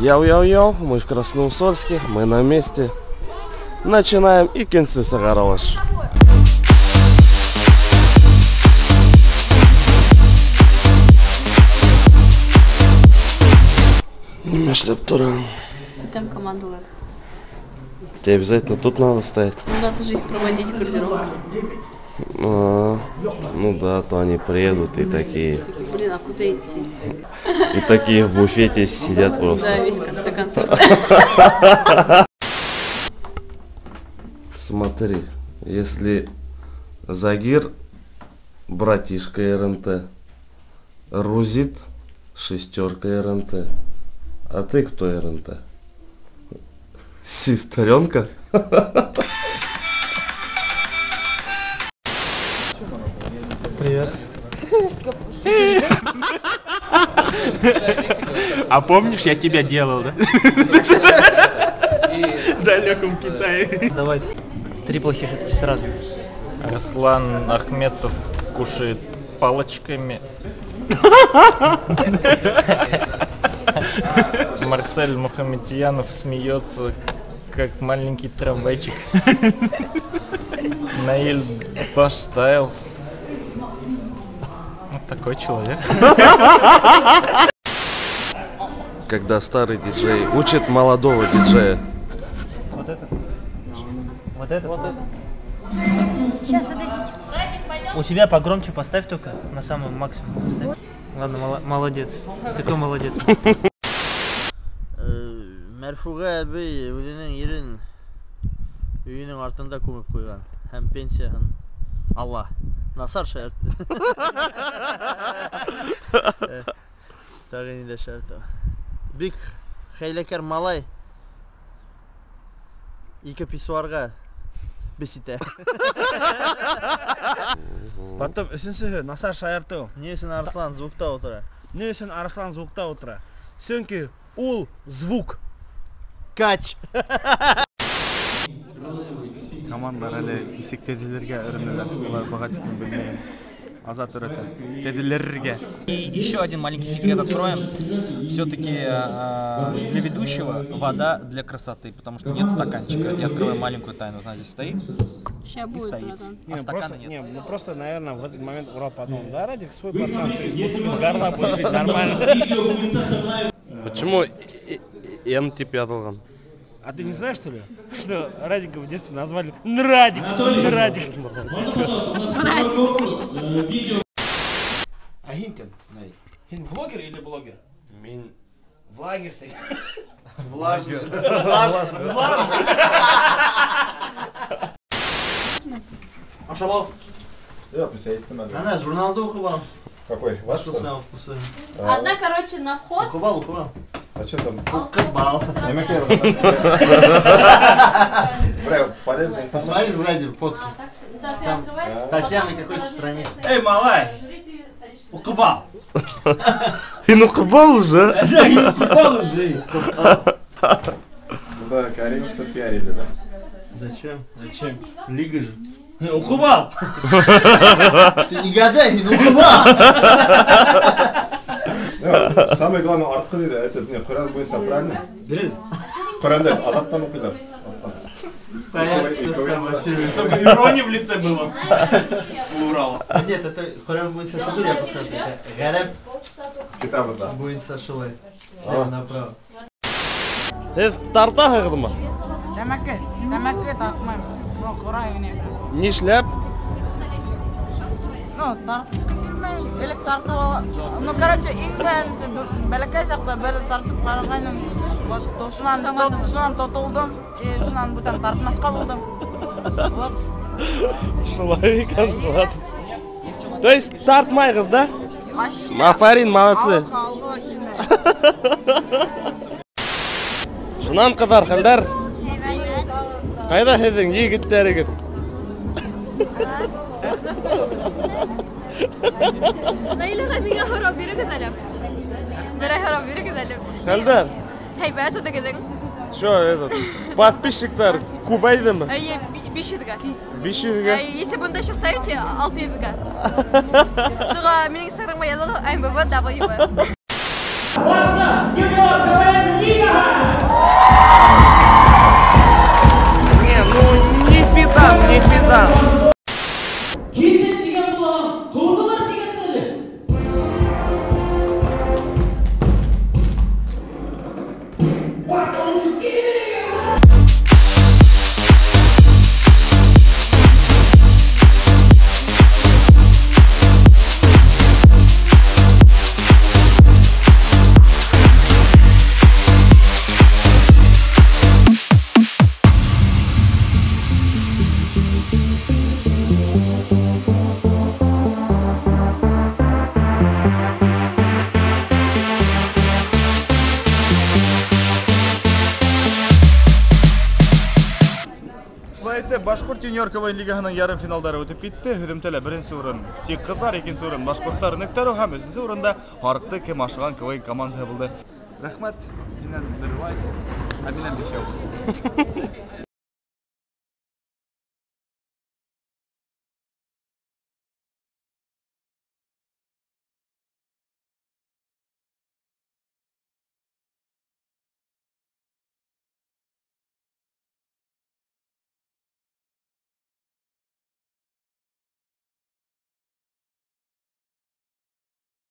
Йоу-йоу-йоу, мы в Красноусольске, мы на месте. Начинаем икенсе сығарылыш. Нимә эшләп тораң? Көтәм командалар. Тебе обязательно тут надо стоять? Ну, надо же их проводить в гардероб. А, ну да, то они приедут и такие. Такие, блин, а куда идти? И такие в буфете сидят просто. Да, весь до конца. Смотри, если Загир, братишка РНТ, Рузит, шестерка РНТ. А ты кто РНТ? Сестренка? Привет. А помнишь, я тебя делал, да? В далеком Китае. Давай три плохих шутки сразу. Руслан Ахметов кушает палочками. Марсель Мухаметьянов смеется, как маленький трамвайчик. Наиль Баш Стайл. Вот такой человек. Когда старый диджей учит молодого диджея. Вот это? Вот это? Вот это. Сейчас, подождите. У тебя погромче поставь только, на самый максимум поставь. Ладно, молодец. Какой молодец. Мәрфуға әбей үҙенең ирен өйөнөң артында күмеп ҡуйған һәм пенсияһын ала. Насар шаяртты. Тағы ниндәй шаяртты. Бик хәйләкәр малай ике писсуарға бес итә. Потом өсөнсөһө насар шаяртыу. Ни өсөн Арыслан звукта ултыра? Ни өсөн Арыслан звукта ултыра? Сөнки ул звук. Кач. Командалар әле нисек тәҙелергә өйрәнәләр. Улар быға тиклем белмәгән. Азат өйрәтә. Тәҙелергә. И еще один маленький секрет откроем. Все-таки для ведущего вода для красоты, потому что нет стаканчика. Я открою маленькую тайну. Она здесь стоит. Сейчас и будет, стоит. братан. А стакана нет. Не, ну просто, наверное, в этот момент Урал подумал, да, Радик свой пацан, что из горла будет жить нормально. Почему Н тип яҙылған? А ты не знаешь, что ли, что Радика в детстве назвали Нрадик? Нрадик. А һин кем? Һин влогер или блогер? Мин Влагер ты. Влажный. Ашап. Ана, журналды уҡып ал. Какой? Ваш, что ли? Одна, короче, на вход. Уҡып ал, уҡып ал. А что там? Уҡып ал. Бля, полезная информация. Посмотри сзади фотку. Там статья на какой-то странице. Эй, малай! Уҡып ал! Һин уҡып ал уже? Да, һин уҡып ал уже. Ну да, Каримов-то пиарили, да? Зачем? Зачем? Лига же. Уҡып ал! Ты не гадай, не уҡып ал! Самое главное, артҡы да, это не Ҡөрьән буйынса, правильно? Ҡөрьәнде аҙаҡтан уҡыйҙар. Стоят все с тобой. Только ирония в лице было. У Урала. Нет, это Ҡөрьән буйынса түгел, я пускай. Ғәрәп Китабы, да. буйынса шулай. Слева направо. Һеҙ тартаһығыҙмы? Тәмәке, тәмәке тартмайым. Ну, ҡурай уйнайым. Нишләп? Ну, тартҡы килмәй, элек тартып ала. Ну, короче, иң беренсе бәләкәй саҡта бер тартып ҡарағайным. Вот, шунан тотолдом, и шунан бүтән тартмаҫҡа булдым. Вот. Шулай икән, ладно. То есть тартмайһығыҙ, да? Вообще. Афарин, молодцы. Алға ла килмәй. Шунан, ҡыҙҙар, хәлдәр? Ҡайҙа һеҙҙең егеттәрегеҙ? Наиләгә миңә һорау бирегеҙ әле. Берәй һорау бирегеҙ әле. Хәлдәр? Һәйбәт үҙегеҙҙең. Шо, этот, подписчиктар күбәйҙеме? Эйе, 500-гә. 500-гә? Если бында еще ставите, 600-гә. Шуға минең инстаграмға яҙығыҙ, МБВ W. Можно! Юниор КВН Лига! Башҡорт юниор КВН лигаһының ярым финалдары үтеп китте. Һөҙөмтәлә беренсе урын тик ҡыҙҙар, икенсе урын башҡорттар Нектару һәм өсөнсө урында Һарыҡты кем ашаған КВН командаһы булды. Рәхмәт, һинән бер лайк, ә минән бишәү.